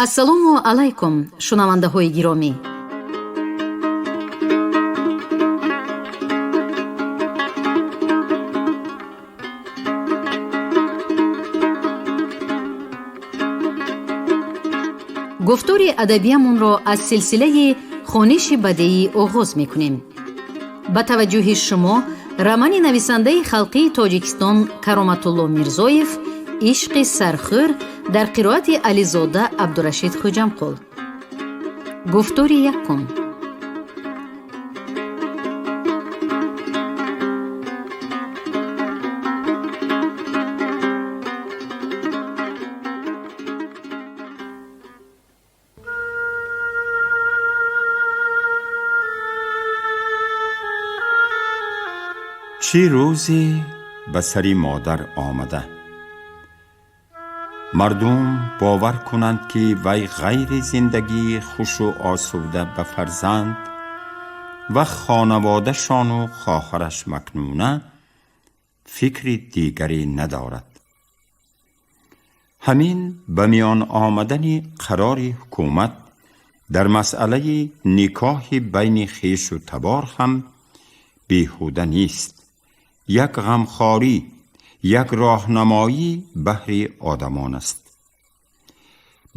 Ассалому алайкум, шунавандаҳои гиромӣ. Гуфтори адабиямонро аз силсилаи хониши бадеӣ оғоз мекунем. Ба таваҷҷӯҳи шумо романи нависандаи халқии Тоҷикистон Кароматулло Мирзоев «Ишқи сархӯр» дар қироати Ализода Абдурашид Хуҷамқул. Гуфтори якум. Чӣ рӯзе ба сари модар омада, мардум бовар кунанд, ки вай ғайри зиндагии хушу осуда ба фарзанд ва хонаводашону хоҳараш Макнуна фикри дигаре надорад. Ҳамин ба миён омадани қарори ҳукумат дар масъалаи никоҳи байни хешу табор ҳам беҳуда нест. Як ғамхорӣ, як роҳнамоӣ баҳри одамон аст.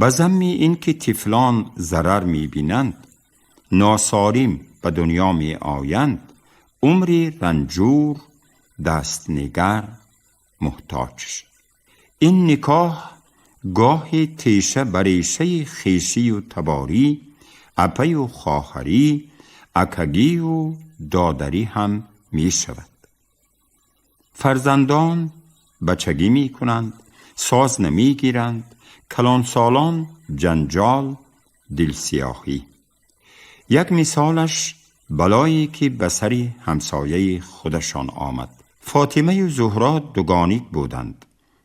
Ба замми ин ки тифлон зарар мебинанд, носолим ба дунё меоянд, умри ранҷур, дастнигар муҳтоҷ. Ин никоҳ гоҳи теша ба решаи хешию таборӣ, апаю хоҳарӣ, акагию додарӣ ҳам мешавад. Фарзандон бачагӣ мекунанд, соз намегиранд, калонсолон ҷанҷол, дилсиёҳӣ. Як мисолаш балое ки ба сари ҳамсояи худашон омад. Фотимаю Зуҳро дугоник буданд.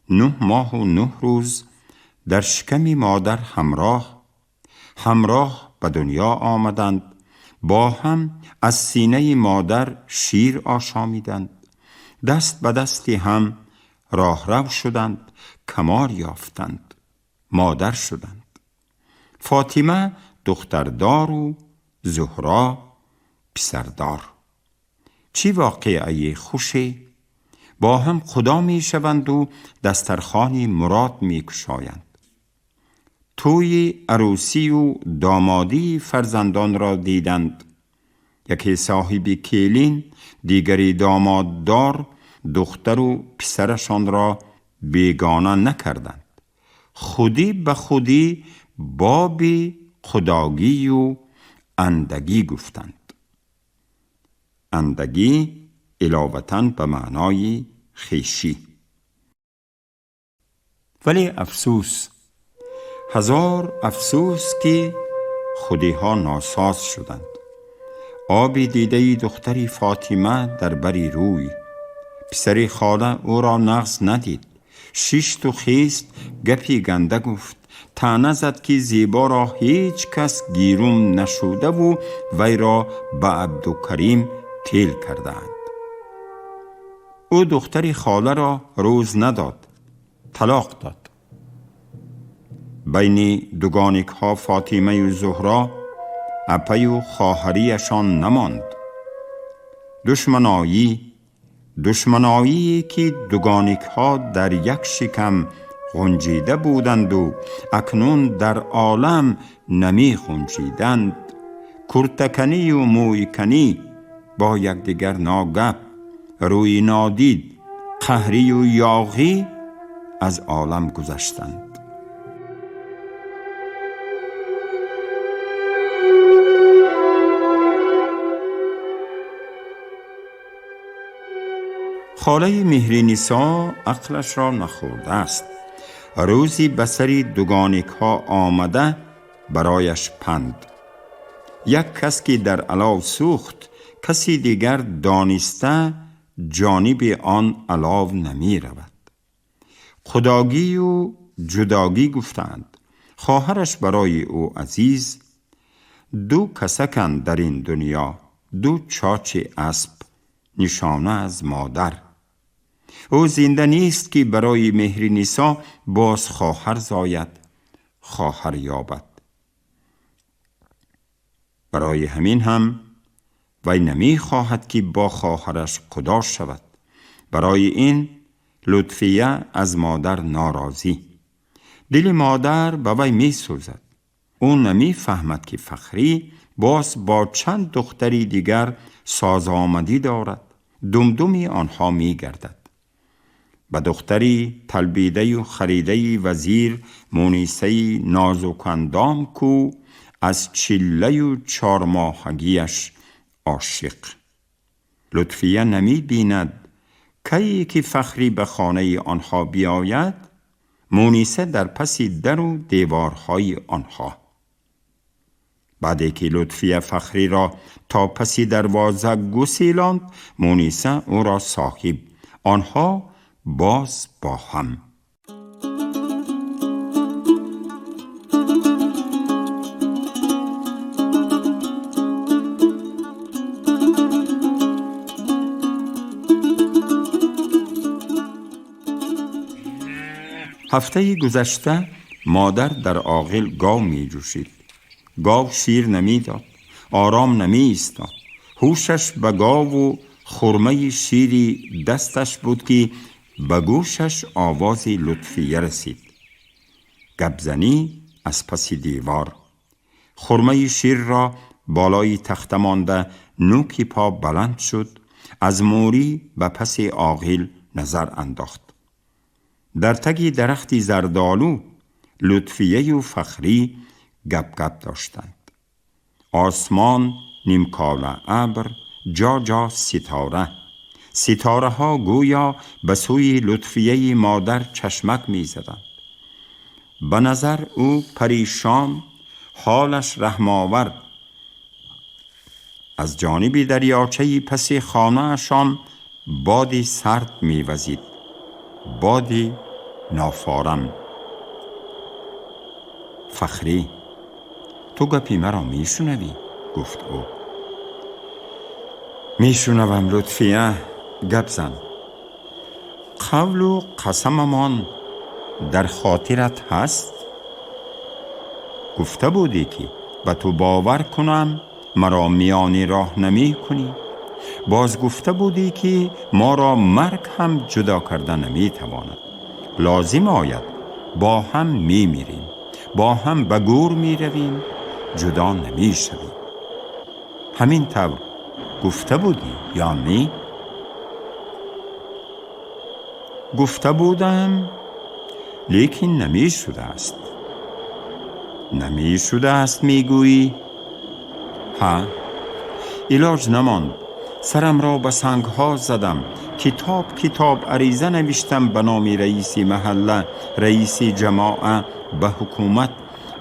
9 моҳу 9 рӯз дар шиками модар ҳамроҳ ҳамроҳ ба дунё омаданд, бо ҳам аз синаи модар шир ошомиданд, даст ба дасти ҳам роҳрав шуданд, камол ёфтанд, модар шуданд. Фотима духтардору Зуҳро писардор. Чӣ воқеаи хуше! Бо ҳам худо мешаванду дастархони мурод мекушоянд. Тӯи арӯсию домодии фарзандонро диданд. Яке соҳиби келин, дигари домоддор. Духтару писарашонро бегона накарданд. Худӣ ба худӣ боби худогию андагӣ гуфтанд. Андагӣ иловатан ба маънои хешӣ. Вале афсӯс, ҳазор афсӯс, ки худиҳо носоз шуданд. Оби дидаи духтари Фотима дар бари рӯй. Писари хола ӯро нағз надид, шишту хест, гапи ганда гуфт, таъна зад, ки Зеборо ҳеҷ кас гирум нашудаву вайро ба Абдукарим тел кардаанд. Ӯ духтари холаро рӯз надод, талоқ дод. Байни дугоникҳо Фотимаю Зуҳро апаю хоҳарияшон намонд. Душманоӣ, душманоие ки дугоникҳо дар як шикам ғунҷида буданду акнун дар олам намеғунҷиданд. Куртаканию мӯйканӣ, бо якдигар ногап, рӯи нодид, қаҳрию ёғӣ аз олам гузаштанд. Холаи Меҳринисо ақлашро нахӯрдааст. Рӯзи ба сари дугоникҳо омада барояш панд. Як кас ки дар алов сӯхт, каси дигар дониста ҷониби он алов намеравад. Худогию ҷудогӣ гуфтаанд. Хоҳараш барои ӯ азиз. Ду касаканд дар ин дунё, ду чочи асп, нишона аз модар. Ӯ зинда нест, ки барои Меҳринисо боз хоҳар зояд. خواهر یابد. برای همین هم وی نمی خواهد که با خواهرش قدا شود. برای این لطفیه از مادر ناراضی. دل مادر به وی می سوزد. او نمی فهمد که فخری باز با چند دختری دیگر ساز آمدی دارد. دمدمی آنها می گردد. به دختری تلبیده و خریده وزیر مونیسه نازک اندام کو از 44 ماهگیش عاشق. لطفیه نمی بیند کی که فخری به خانه آنها بیاید، مونیسه در پس در و دیوارهای آنها. بعد که لطفیه فخری را تا پس دروازه گسیلاند، مونیسه او را صاحب، آنها باز با هم. هفته گذشته مادر در آغل گاو می جوشید. گاو شیر نمی داد، آرام نمی ایستاد. هوشش به گاو و خرمه شیری دستش بود که به گوشش آواز لطفیه رسید. گپزنی از پس دیوار. خرمه شیر را بالای تخته مانده نوک پا بلند شد، از موری به پس آغل نظر انداخت. در تگی درختی زردآلو لطفیه و فخری گپ گپ داشتند. آسمان نیمکاله ابر، جا جا ستاره. ستاره ها گویا به سوی لطفیه مادر چشمک می زدند. به نظر او پریشان، حالش رحم‌آور. از جانب دریاچه پس خانه شان بادی سرد می وزید، بادی نافارم. فخری، تو گپی مرا می شنوی؟ گفت او. می شنوم لطفیه، گپ زن. قول و قسممان در خاطرت هست؟ گفته بودی که به تو باور کنم مرا میانی راه نمی کنی. باز گفته بودی که ما را مرگ هم جدا کرده نمی تواند. لازم آید با هم می میریم، با هم به گور می رویم، جدا نمی شویم. همین طور گفته بودی یا نی؟ گفته بودم، لیکن نمی شده است. نمی شده است می گویی؟ ها، علاج نماند. سرم را به سنگ ها زدم. کتاب کتاب عریضه نوشتم به نام رئیس محله، رئیس جماعه، به حکومت،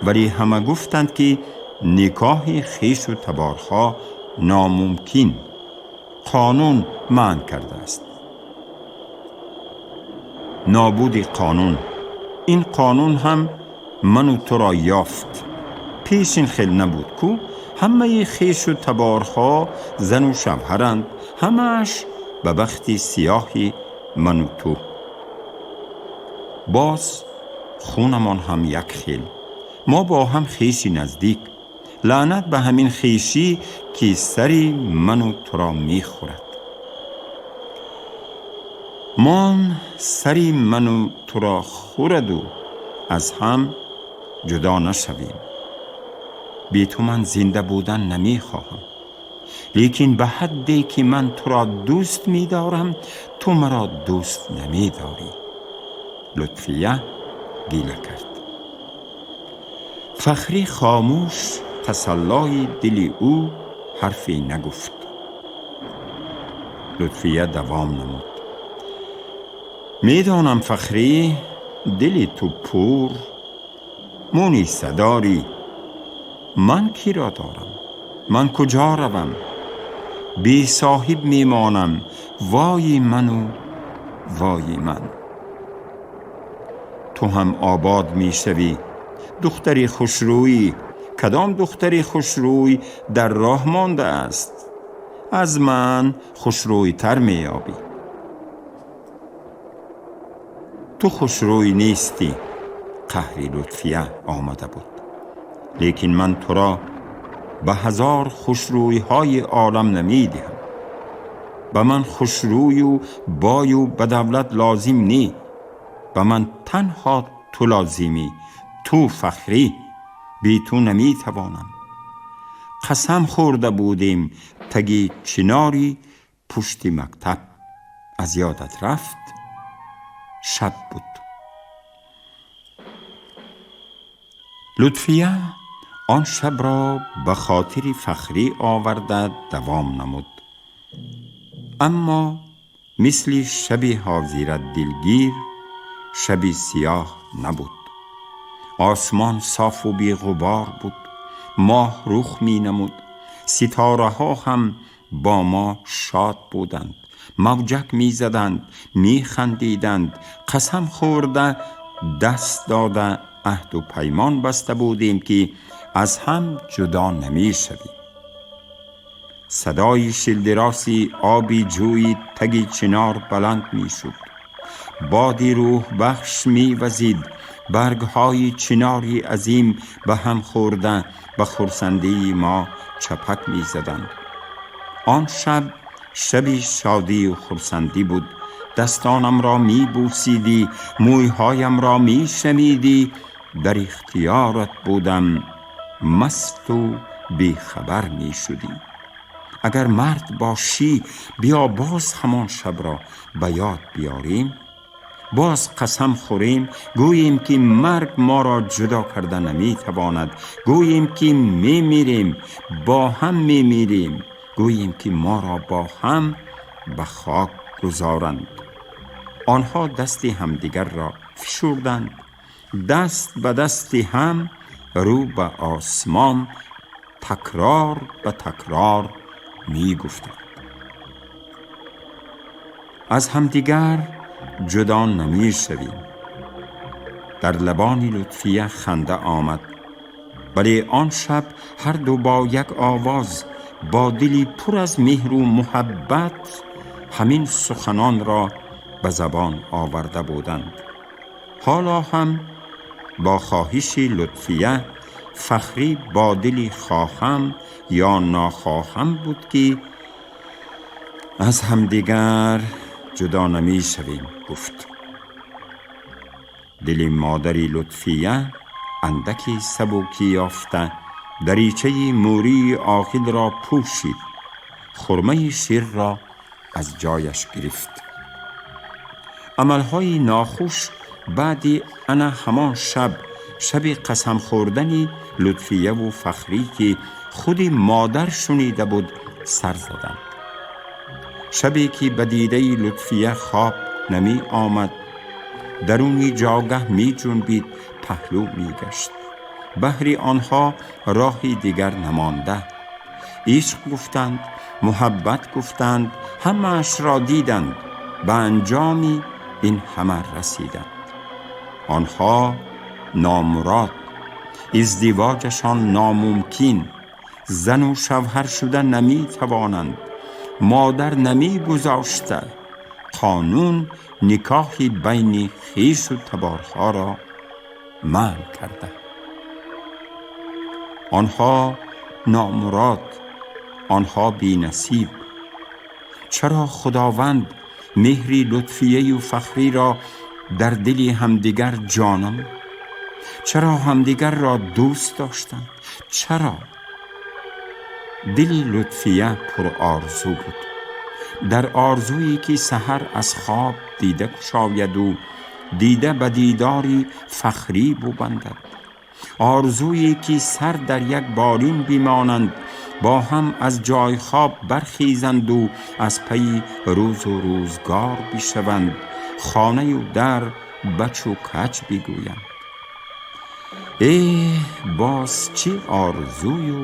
ولی همه گفتند که نکاح خویش و تبارها ناممکن، قانون منع کرده است. نابود قانون. این قانون هم من و تو را یافت. پیش این خیل نبود کو همه خویش و تبارها زن و شوهرند، همش به بخت سیاهی من و تو. باز خونمان هم یک خیل، ما با هم خویشی نزدیک. لعنت به همین خویشی که سری من و تو را می خورد. مان سری من و تو را خورد و از هم جدا نشویم. بی تو من زنده بودن نمی خواهم، لیکن به حدی که من تو را دوست می دارم تو مرا دوست نمی داری. لطفیه گیله کرد. فخری خاموش تسلای دل او حرفی نگفت. لطفیه دوام نمود. میدانم فخری دل تو پور مونی صداری. من کی را دارم؟ من کجا روم؟ بی صاحب میمانم. وای من و وای من. تو هم آباد میشوی. دختری خوشرویی. کدام دختری خوشروی در راه مانده است؟ از من خوشروی تر میابی. تو خوشروی نیستی. қаҳри Лутфия омада буд. Лекин ман туро ба ҳазор хушрӯйҳои олам намедиҳам. Ба ман хушрӯю бою ба давлат лозим не. Ба ман танҳо ту лозимӣ, ту Фахрӣ. Бе ту наметавонам. Қасам хӯрда будем таги чинори пушти мактаб. Аз ёдат рафт? Шаб буд. Лутфия он шабро ба хотири Фахрӣ оварда давом намуд. Аммо мисли шаби ҳозира дилгир, шаби сиёҳ набуд. Осмон софу беғубор буд, моҳ рух менамуд, ситораҳо ҳам бо мо шод буданд, мавҷак мезаданд, механдиданд. Қасам хӯрда, даст дода, аҳду паймон баста будем, ки аз ҳам ҷудо намешавем. Садои шилдироси оби ҷӯи таги чинор баланд мешуд. Боди рӯҳбахш мевазид. Баргҳои чинори азим ба ҳам хӯрда ба хурсандии мо чапак мезаданд. Он шаб шаби шодию хурсандӣ буд. Дастонамро мебӯсидӣ, мӯйҳоямро мешамидӣ. Дар ихтиёрат будам, масту бехабар мешудӣ. Агар мард бошӣ, биё боз ҳамон шабро ба ёд биёрем, боз қасам хӯрем, гӯем, ки марг моро ҷудо карда наметавонад, гӯем, ки мемирем, бо ҳам мемирем, гӯем, ки моро бо ҳам ба хок гузоранд. Онҳо дасти ҳамдигарро фишурданд, даст ба дасти ҳам, рӯ ба осмон, такрор ба такрор мегуфтанд: аз ҳамдигар ҷудо намешавем. Дар лабони Лутфия ханда омад. Вале он шаб ҳар ду бо як овоз, бо дили пур аз меҳру муҳаббат ҳамин суханонро ба забон оварда буданд. Ҳоло ҳам бо хоҳиши Лутфия Фахрӣ бо дили хоҳам ё нохоҳам буд, ки аз ҳамдигар ҷудо намешавем, гуфт. Дили модари Лутфия андаки сабукӣ ёфта, даричаи мӯрии оғилро пӯшид, хурмаи ширро аз ҷояш гирифт. Амалҳои нохуш баъди ана ҳамон шаб, шаби қасам хӯрдани Лутфияву Фахрӣ, ки худи модар шунида буд, сар заданд. Шабе ки ба дидаи Лутфия хоб намӣ омад, даруни ҷогаҳ меҷунбид, паҳлӯ мегашт. Баҳри онҳо роҳи дигар намонда. Ишқ гуфтанд, муҳаббат гуфтанд, ҳамаашро диданд, ба анҷоми ин ҳама расиданд. Онҳо номурод, издивоҷашон номумкин, зану шавҳар шуда наметавонанд, модар намегузошта, қонун никоҳи байни хешу таборҳоро манъ карда. Онҳо номурод, онҳо бенасиб. Чаро Худованд меҳри Лутфияю Фахриро дар дили ҳамдигар ҷо намуд? Чаро ҳамдигарро дӯст доштанд? Чаро? Дили Лутфия пурорзу буд. Дар орзуе ки саҳар аз хоб дида кушояду дида ба дидори Фахрӣ бубандад, орзуе ки сар дар як болин бимонанд, бо ҳам аз ҷойи хоб бархезанду аз пайи рӯзу рӯзгор бишаванд, хонаю дар бачу кач бигӯянд. Эҳ, боз чӣ орзую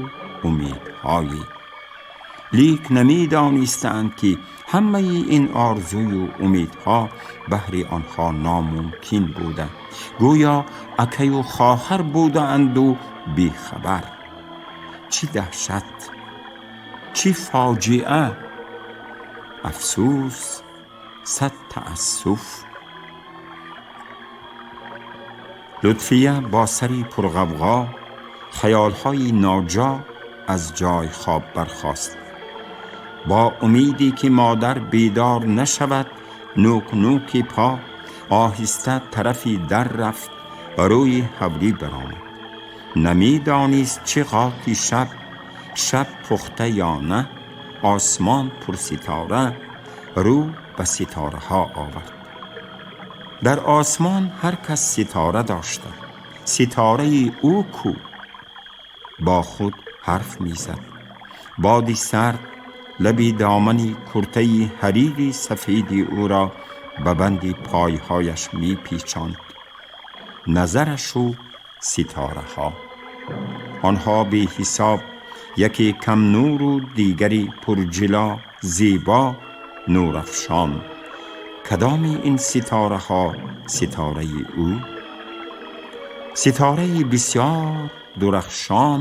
умедҳое! Лик намедонистанд, ки ҳамаи ин орзую умедҳо баҳри онҳо номумкин буда, гӯё акаю хоҳар будаанду бехабар. Чӣ даҳшат, чӣ фоҷиа! Афсӯс, сад таассуф. Лутфия бо сари пурғавғо, хаёлҳои ноҷо аз ҷой хоб бархост. Бо умеде ки модар бедор нашавад, нӯк нӯки по оҳиста тарафи дар рафт ва рӯи ҳавлӣ баромад. Намедонист чӣ ғоти шаб, шаб пухта ё на, осмон пурситора, рӯ ба ситораҳо овард. Дар осмон ҳар кас ситора дошта, ситораи ӯ ку? Бо худ ҳарф мезад. Боди сард лаби домани куртаи ҳарири сафеди ӯро ба банди пойҳояш мепечонд. Назараш ӯ ситораҳо. Онҳо беҳисоб, яке кам нуру дигаре пурҷило, зебо, нурафшон. Кадоми ин ситораҳо ситораи ӯ? Ситораи бисёр дурахшон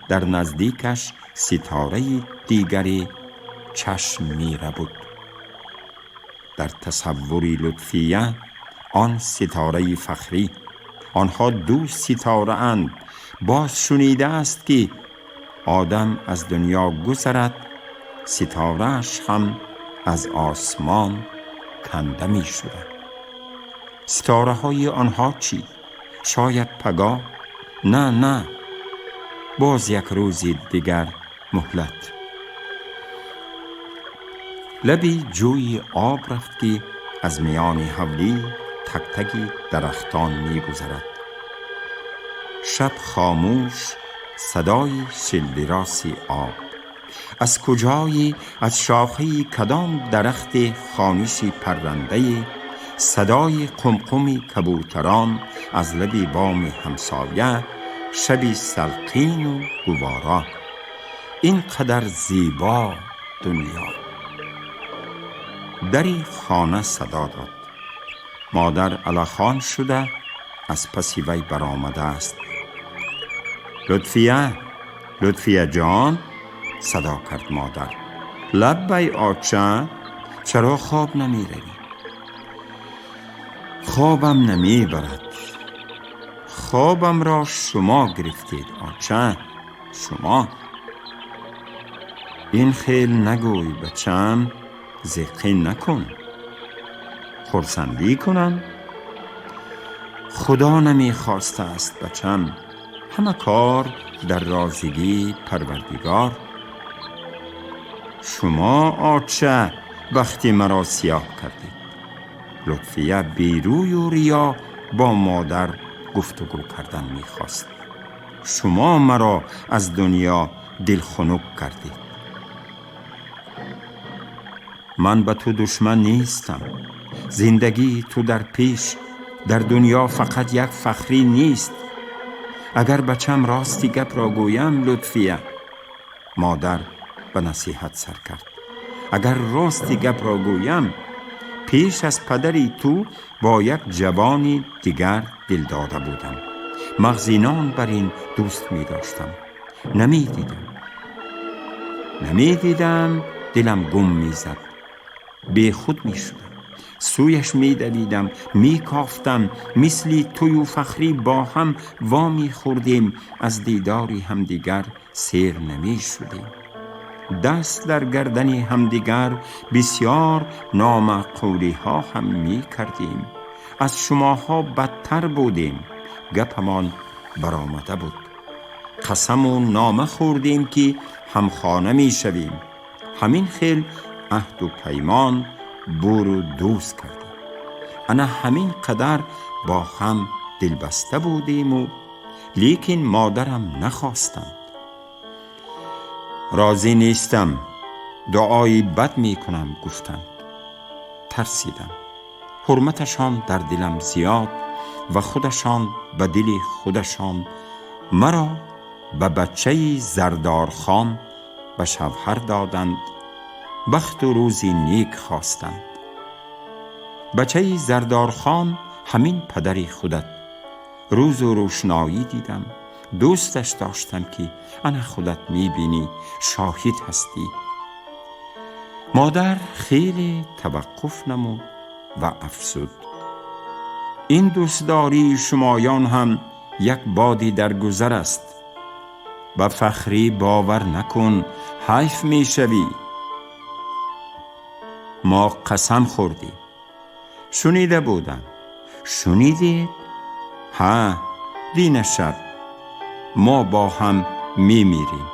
дар наздикаш ситораи дигаре чашм мерабуд. Дар тасаввури Лутфия он ситораи Фахрӣ. Онҳо ду ситораанд. Боз шунидааст, ки одам аз дунё гузарад, ситорааш ҳам аз осмон канда мешуда. Ситораҳои онҳо чӣ? Шояд пагоҳ? На, на, боз як рӯзи дигар муҳлат. Лаби ҷӯи об рафт, ки аз миёни ҳавлӣ тактаки дарахтон мегузарад. Шаб хомӯш, садои шилдироси об. Аз куҷое, аз шохаи кадом дарахти хониши паррандае, садои қумқуми кабӯтарон аз лаби боми ҳамсоя, шаби салқину гувора. Ин қадар зебо дунё. Дари хона садо дод. Модар алахон шуда аз паси вай баромадааст. Лутфия, Лутфияҷон, садо кард модар. Лаббай, оча. Чаро хоб намеравӣ? Хобам намебарад. Хобамро шумо гирифтед, оча, шумо. Ин хел нагӯй, бачам, зиққӣ накун. Хурсандӣ кунам? Худо намехостааст, бачам. Ҳама кор дар розигии Парвардигор. Шумо, оча, бахти маро сиёҳ кардед. Лутфия берӯю риё бо модар гуфтугӯ кардан мехост. Шумо маро аз дунё дилхунук кардед. Ман ба ту душман нестам. Зиндагии ту дар пеш. Дар дунё фақат як Фахрӣ нест. Агар, бачам, рости гапро гӯям, Лутфия, модар ба насиҳат сар кард, агар рости гапро гӯям, пеш аз падари ту бо як ҷавони дигар дилдода будам. Мағзинон бар ин дӯст медоштам. Намедидам, намедидам, дилам гум мезад, бехуд мешудам, сӯяш медавидам, мекофтам. Мисли тую Фахрӣ бо ҳам во мехӯрдем, аз дидори ҳамдигар сер намешудем. Даст дар гардани ҳамдигар бисёр номаъқулиҳо ҳам мекардем. Аз шумоҳо бадтар будем. Гапамон баромада буд. Қасаму нома хӯрдем, ки ҳамхона мешавем. Ҳамин хел аҳду паймон, буру дӯст кардем. Ана ҳамин қадар бо ҳам дилбаста будему, лекин модарам нахостанд. Розӣ нестам, дуои бад мекунам, гуфтанд. Тарсидам. Ҳурматашон дар дилам зиёд ва худашон ба дили худашон маро ба бачаи Зардорхон ба шавҳар доданд, бахту рӯзи нек хостанд. Бачаи Зардорхон ҳамин падари худат. Рӯзу рӯшноӣ дидам, дӯсташ доштам, ки ана худат мебинӣ, шоҳид ҳастӣ. Модар хеле таваққуф намуд ва афзуд: ин дӯстдории шумоён ҳам як боди дар гузар аст. Ба Фахрӣ бовар накун, ҳайф мешавӣ. Мо қасам хӯрдем. Шунида будам. Шунидед? Ҳа, дина шаб. Мо бо ҳам мемирем.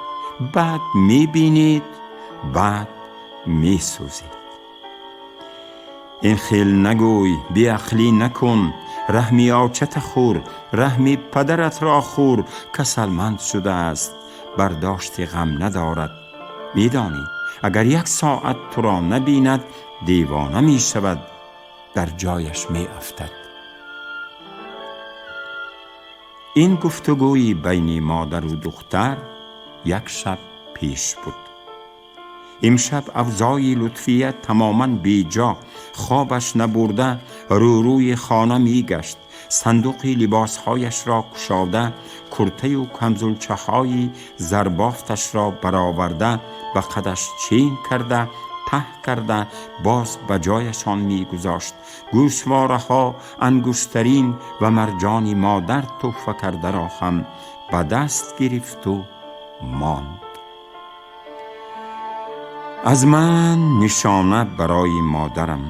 Баъд мебинед, баъд месӯзед. Ин хел нагӯй, беақлӣ накун. Раҳми очата хӯр, раҳми падаратро хӯр. Касалманд шудааст, бардошти ғам надорад. Медонӣ, агар як соат туро набинад, девона мешавад, дар ҷояш меафтад. Ин гуфтугӯи байни модару духтар як шаб пеш буд. Имшаб авзои Лутфия тамоман беҷо, хобаш набурда, рӯрӯи хона мегашт. Сандуқи либосҳояшро кушода, куртаю камзулчаҳои зарбофташро бароварда, ба қадаш чин карда, таҳ карда, боз ба ҷояшон мегузошт. Гӯшвораҳо, ангуштарин ва марҷони модар тӯҳфа кардаро ҳам ба даст гирифту монд. Аз ман нишона барои модарам.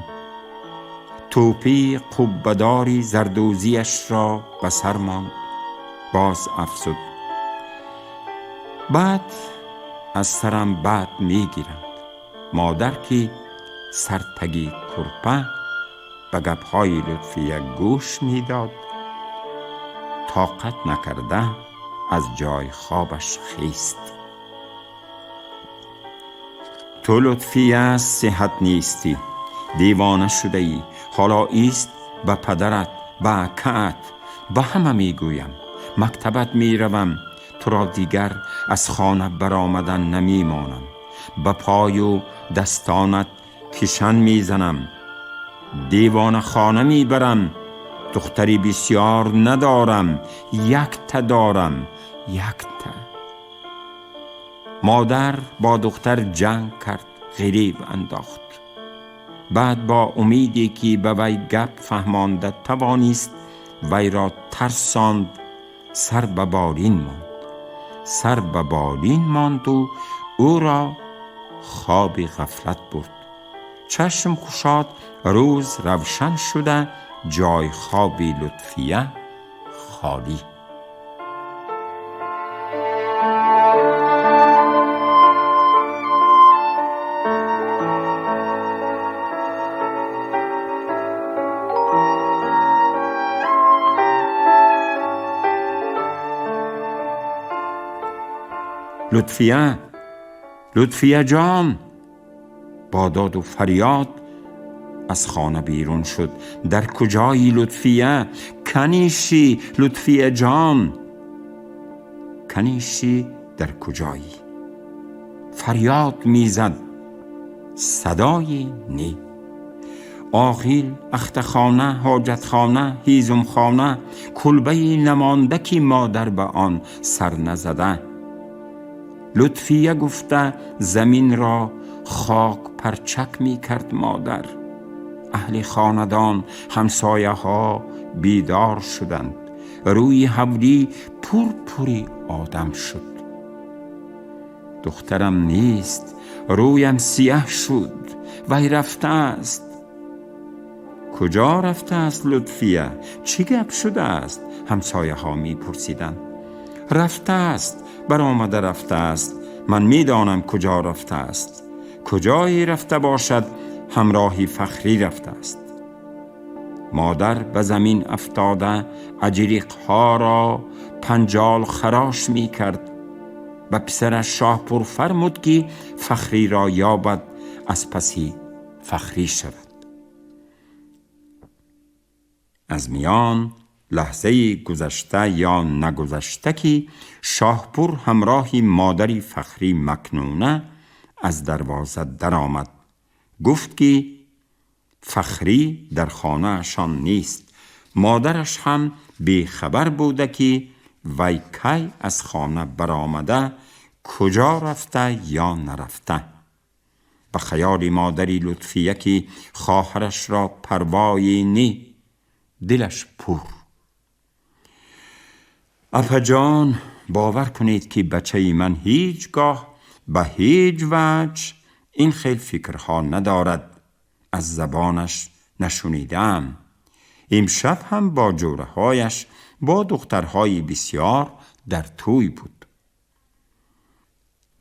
Тӯпии қуббадори зардӯзиашро ба сар монд. Боз афзуд: баъд аз сарам бад мегиранд. Модар ки сартаги курпа ба гапҳои Лутфия гӯш медод, тоқат накарда аз ҷои хобаш хист. Ту Лутфия сиҳат нестӣ, девона шудаӣ. Ҳоло ист ба падарат, ба акаат, ба ҳама мегӯям. Мактабат меравам, туро дигар аз хона баромадан намемонам. Ба пою дастонат кишан мезанам, девонахона мебарам. Духтари бисёр надорам, якта дорам, якта. Модар бо духтар ҷанг кард, ғириб андохт. Баъд бо умеде ки ба вай гап фаҳмонда тавонист, вайро тарсонд, сар ба болин монд. Сар ба болин монду ӯро хоби ғафлат бурд. Чашм кушод, рӯз равшан шуда, ҷои хоби Лутфия холӣ. Лутфия, Лутфия ҷон! Бо доду фарёд аз хона берун шуд. Дар куҷои Лутфия? Каниши Лутфия ҷон? Каниши дар куҷоӣ? Фарёд мезад, садое не. Оғил, ахтахона, ҳоҷатхона, ҳезумхона, кулбаи намонда ки модар ба он сар назада. Лутфия гуфта заминро хок парчак мекард модар. Аҳли хонадон, ҳамсояҳо бедор шуданд. Рӯи ҳавлӣ пурпури одам шуд. Духтарам нест, рӯям сиёҳ шуд, вай рафтааст. Куҷо рафтааст Лутфия? Чӣ гап шудааст? Ҳамсояҳо мепурсиданд. Рафтааст, баромада рафтааст. Ман медонам куҷо рафтааст. Куҷое рафта бошад, ҳамроҳи Фахрӣ рафтааст. Модар ба замин афтода аҷриқҳоро панҷол харош мекард. Ба писараш Шоҳпур фармуд ки Фахриро ёбад, аз паси Фахрӣ шавад. Аз миён лаҳзаи гузашта ё нагузашта ки Шоҳпур ҳамроҳи модари Фахрӣ Макнуна аз дарвоза даромад. Гуфт ки Фахрӣ дар хонаашон нест. Модараш ҳам бехабар буда ки вай кай аз хона баромада, куҷо рафта ё нарафта. Ба хаёли модари Лутфия ки хоҳарашро парвое не, дилаш пур. Апаҷон, бовар кунед, ки бачаи ман ҳеҷ гоҳ ба ҳеҷ ваҷ ин хел фикрҳо надорад. Аз забонаш нашунидаам. Имшаб ҳам бо ҷӯраҳояш, бо духтарҳои бисёр дар тӯй буд.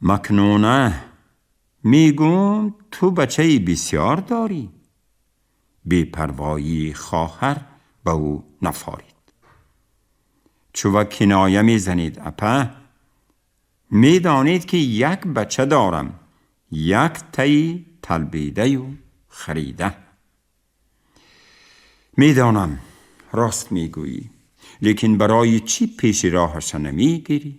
Макнуна, мегӯм, ту бачаи бисёр дорӣ. Бепарвоии хоҳар ба ӯ нафорид. Чува киноя мезанед, апа? Медонед, ки як бача дорам, як таи талбидаю харида. Медонам, рост мегӯӣ, лекин барои чӣ пеши роҳаша намегирӣ?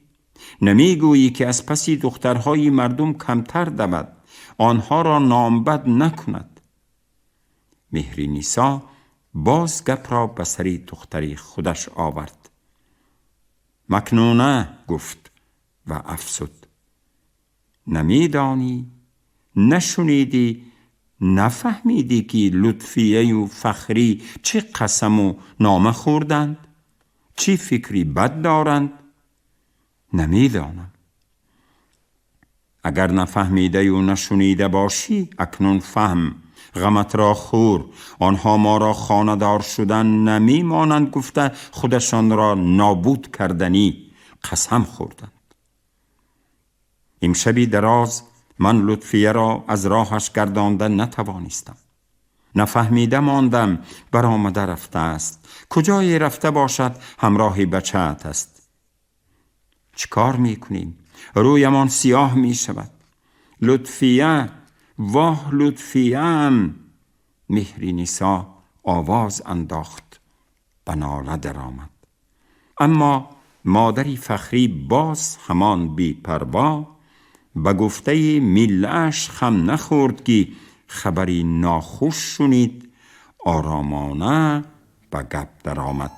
Намегӯӣ, ки аз паси духтарҳои мардум камтар давад, онҳоро номбад накунад? Меҳринисо боз гапро ба сари духтари худаш овард. Макнуна, гуфт ва афзуд: намедонӣ, нашунидӣ, нафаҳмидӣ, ки Лутфияю Фахрӣ чӣ қасаму нома хӯрданд, чӣ фикри бад доранд? Намедонам. Агар нафаҳмидаю нашунида бошӣ, акнун фаҳм, ғаматро хӯр. Онҳо моро хонадор шудан намемонанд гуфта, худашонро нобуд карданӣ қасам хӯрданд. Имшаби дароз ман Лутфияро аз роҳаш гардонда натавонистам. Нафаҳмида мондам, баромада рафтааст. Куҷое рафта бошад, ҳамроҳи бачаат аст. Чӣ кор мекунем? Рӯямон сиёҳ мешавад. Лутфия, воҳ, Лутфияам! Меҳринисо овоз андохт, ба нола даромад. Аммо модари Фахрӣ боз ҳамон бепарво ба гуфтаи миллааш хам нахӯрд, ки хабари нохуш шунид, оромона ба гап даромад.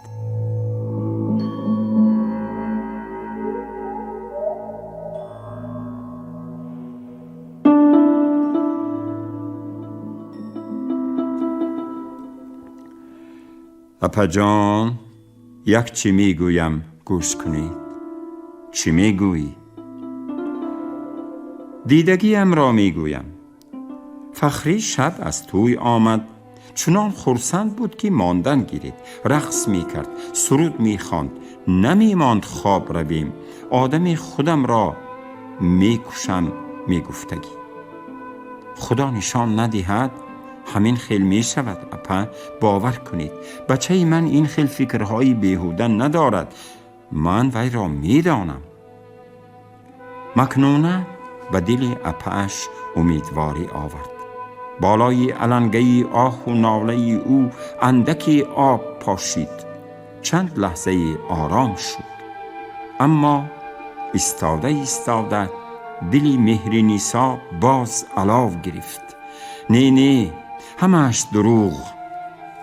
Апаҷон, як чӣ мегӯям, гӯш кунед. Чӣ мегӯӣ? Дидагиамро мегӯям. Фахрӣ шаб аз тӯй омад, чунон хурсанд буд, ки мондан гирид. Рақс мекард, суруд мехонд, намемонд хоб равем. Одами худамро мекушам, мегуфтагӣ. Худо нишон надиҳад, ҳамин хел мешавад, апа, бовар кунед. Бачаи ман ин хел фикрҳои беҳуда надорад. Ман вайро медонам. Макнуна ба дили апааш умедворӣ овард. Болои алангаи оҳу нолаи ӯ андаке об пошид. Чанд лаҳзаи ором шуд. Аммо истода истода дили Меҳринисо боз алов гирифт. Не, не, ҳамааш дурӯғ.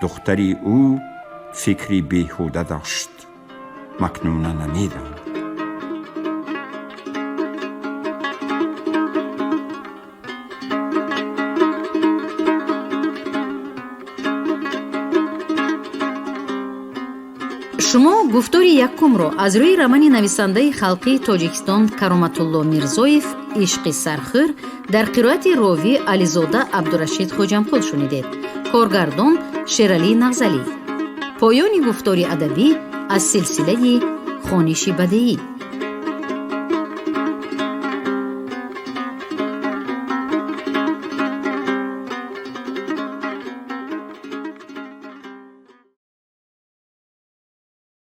Духтари ӯ фикри беҳуда дошт. Макнуна намедонад. Шумо гуфтори якумро аз рӯи романи нависандаи халқии Тоҷикистон Кароматулло Мирзоев «Ишқи сархӯр» дар қироати ровӣ Ализода Абдурашид Хоҷамқул шунидед. Коргардон Шералӣ Нағзалӣ. Поёни гуфтори адабӣ аз силсилаи хониши бадеӣ.